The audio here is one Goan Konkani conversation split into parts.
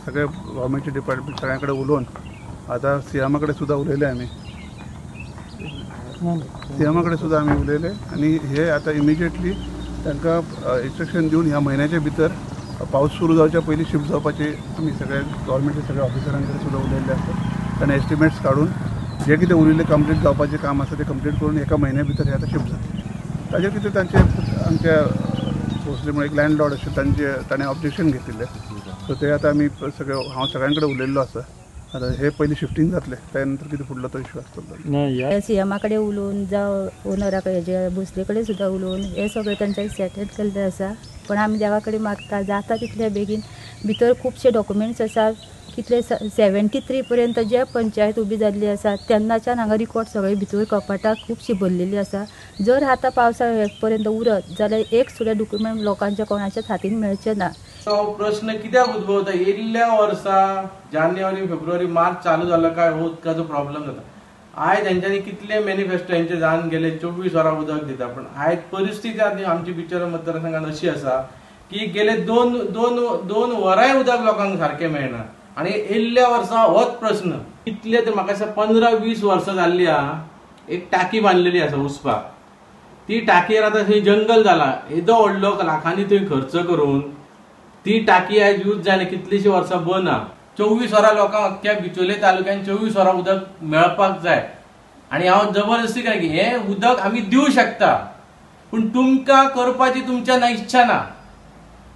सगळे गव्हर्मेंटचे डिपार्टमेंट सगळ्यां कडेन उलोवन आतां सीएमा कडेन सुद्दां उलयले आमी, सीएमा कडेन सुद्दां आमी उलयले आनी हे आतां इमिजिएटली तांकां इन्स्ट्रक्शन दिवन ह्या म्हयन्याच्या भितर पावस सुरू जावच्या पयलीं शिफ्ट जावपाची आमी सगळे गव्हर्मेंटच्या सगळ्या ऑफिसरां कडेन सुद्दां उलयल्ले आसा आनी एस्टिमेट्स काडून जे कितें उरिल्लें कंप्लीट जावपाचें काम आसा तें कंप्लीट करून एका म्हयन्या भितर हे आतां शिफ्ट जातलें. ताजेर कितें तांचे आमच्या भोसले म्हणून एक लँडलॉर्ड आशिल्ले तांचे ताणें ऑब्जेक्शन घेतिल्लें, सो ते आतां आमी सगळे हांव सगळ्यां कडेन उलयल्लो आसा. आतां हे पयलीं शिफ्टींग जातलें, त्या नंतर कितें फुडलो तो इश्यू आसतलो. सीएमा कडेन उलोवन जावं ओनरा कडेन भोसले कडेन सुद्दां उलोवन हे सगळें तांच्यांनी सेटल केल्लें आसा. पण आमी देवा कडेन मागता जाता तितले बेगीन भितर खुबशे डॉक्युमेंट्स आसात, कितले 73 पर्यंत जे पंचायत उबी जाल्ली आसा तेन्नाच्यान हांगा रिकॉर्ड सगळे भितर कपाटाक खुबशी भरलेली आसा. जर आतां पावसा पर्यंत उरत जाल्यार एक सुद्दां डॉक्युमेंट लोकांच्या कोणाच्याच हातीन मेळचें ना. हो प्रश्न कित्याक उद्भवता? येयल्ल्या वर्सा जानेवारी फेब्रुवारी मार्च चालू जालो काय हो उदकाचो प्रॉब्लम जाता. आयज हेंच्यांनी कितले मॅनिफेस्टो हेंचे जावन गेले, 24 वरां उदक दिता, पण आयज परिस्थिती आनी आमची बिचोले मतदारसंघान अशी आसा की गेले दोन दोन दोन वरांय उदक लोकांक सारकें मेळना. आनी येयल्ल्या वर्सा होच प्रश्न कितले तर म्हाका दिसता 15-20 वर्सां जाल्ली आहा. एक टाकी बांदलेली आसा उसपाक, ती टाकयेर आतां थंय जंगल जाला, येदो व्हडलो लाखांनी थंय खर्च करून ती टाकी आयज यूज जायना, कितलीशीं वर्सां बंद आहा. 24 वरां लोकांक अख्ख्या बिचोले तालुक्यान 24 वरां उदक मेळपाक जाय. आनी हांव जबरदस्ती काय की हें उदक आमी दिवं शकता, पूण तुमकां करपाची तुमच्या ना इच्छा ना.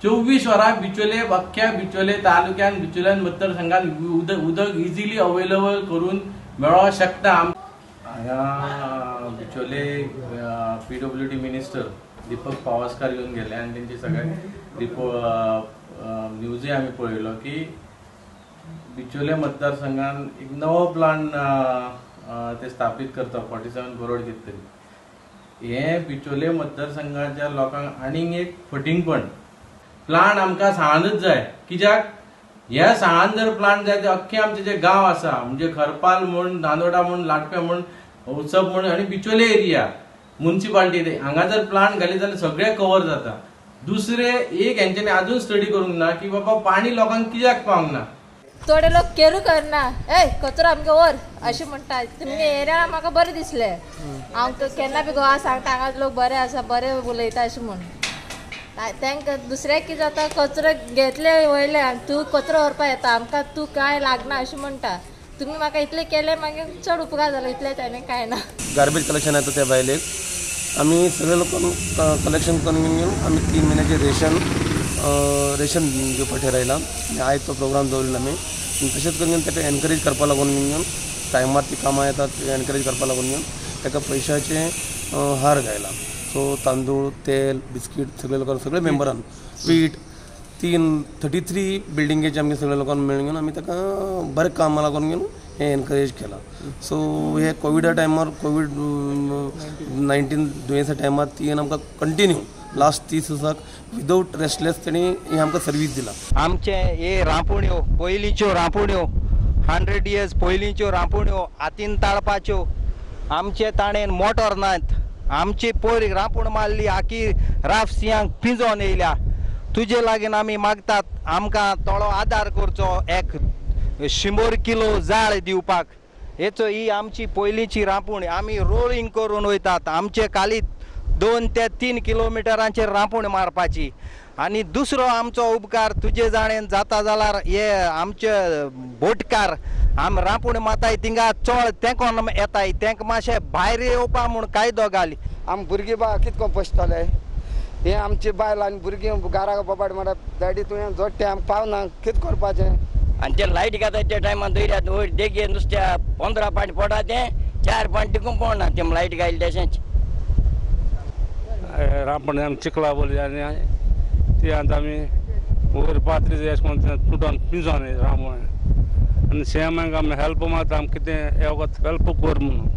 24 वरां बिचोले अख्ख्या बिचोले तालुक्यान बिचोल्यान मतदारसंघान उदक इजिली अवेलेबल करून मेळोंक शकता. हांगा बिचोले PWD minister Deepak Pawaskar येवन गेले आनी तेंचे सगळे न्यूजय आमी पळयलो की बिचोले मतदारसंघान एक नवो प्लांट ते स्थापीत करता, 47 करोड कितें तरी. हें बिचोले मतदारसंघाच्या लोकांक आनीक एक फटींगपण. प्लांट आमकां साळानच जाय, कित्याक ह्या साळान जर प्लांट जाय ते अख्खे आमचे जे गांव आसा म्हणजे खरपाल म्हूण, नांदोडा म्हूण, लाटप्या म्हूण, उत्सव म्हूण आनी बिचोले एरिया मुन्सिपालिटी हांगा जर प्लांट घाली जाल्यार सगळें कवर जाता. दुसरे एक हेंच्यांनी आजून स्टडी करूंक ना की बाबा पाणी लोकांक कित्याक पावंक ना. थोडे लोक केरू करना, ए कचरो आमगे व्हर अशें म्हणटा. तुमगे एरिया म्हाका बरें दिसलें, हांव केन्ना बी गोवा सांगता हांगा लोक बरे आसा, बरे उलयता अशें म्हूण. तांकां दुसऱ्याक कितें जाता, कचरो घेतले वयले आनी तूं कचरो व्हरपा येता आमकां, तूं कांय लागना अशें म्हणटा. तुमी म्हाका इतलें केलें मागीर चड उपकार जालो, इतलें ताणें कांय ना. गार्बेज कलेक्शन येता त्या बायलेक आमी सगळे लोकांक कलेक्शन करून घेवन आमी 3 म्हयन्याचें रेशन रेशन दिवपाक ठरयलां आनी आयज तो प्रोग्राम दवरिल्लो आमी. तशेंच करून ताका एनकरेज करपा लागून घेवन टायमार ती कामां येतात एनकरेज करपा लागून घेवन ताका पयशाचें हार घायला. सो तांदूळ, तेल, बिस्कीट सगळे लोकांक सगळे मेंबरान पीठ 33 बिल्डिंगेचे आमगे सगळे लोकांक मेळून घेवन आमी ताका बरें कामां लागून घेवन हें एनकरेज केलां. सो हे कोविडा टायमार कोवीड-19 दुयेंसा टायमार ती आमकां कंटिन्यू लास्ट 30 वर्साक विदावट रेस्टलेस तेणी हें आमकां सर्वीस दिला. आमचे हे रांपोण्यो पयलींच्यो रांपोण्यो 100 इयर्स पयलींच्यो रांपोण्यो हातीन ताळपाच्यो, आमचे ताणेन मोटर नात. आमची पयर रांपोण मारली आखी राफ सियांक पिंजोन येयल्या. तुजे लागीं आमी मागतात आमकां थोडो आदार करचो, एक 100 किलो जाळ दिवपाक. हेचो ही आमची पयलींची रांपोण आमी रोलिंग करून वयतात. आमचे खाली 2 ते 3 किलोमिटरांचेर रांपोण मारपाची. आनी दुसरो आमचो उपकार तुजे जाणेन जाता जाल्यार हे आमचे बोटकार आम रांपोण माताय थिंगा चोळ तेंकोन येताय, तेंका मातशें भायर येवपा म्हूण कायदो घाली. आम भुरगीं बा कितको पोसतले, हे आमची बायल आनी भुरगीं घराक बोबाट म्हणटा डॅडी तुवें जोडटे आमकां पावना, कितें करपाचें. आनी ते लायट घाता त्या टायमान दर्यात वयर देगेर नुस्त्या 15 पांट पडटा तें 4 पांट टिकून पडना, तें लायट घायले तशेंच. रांपण आमी चिखला बोली आनी ती आतां आमी वयर पात्री अशें करून तुटोन पिंजोन रांपण आनी सेमाक आमी हेल्प मागता, आमकां कितें हे वखद हेल्प कर म्हणून.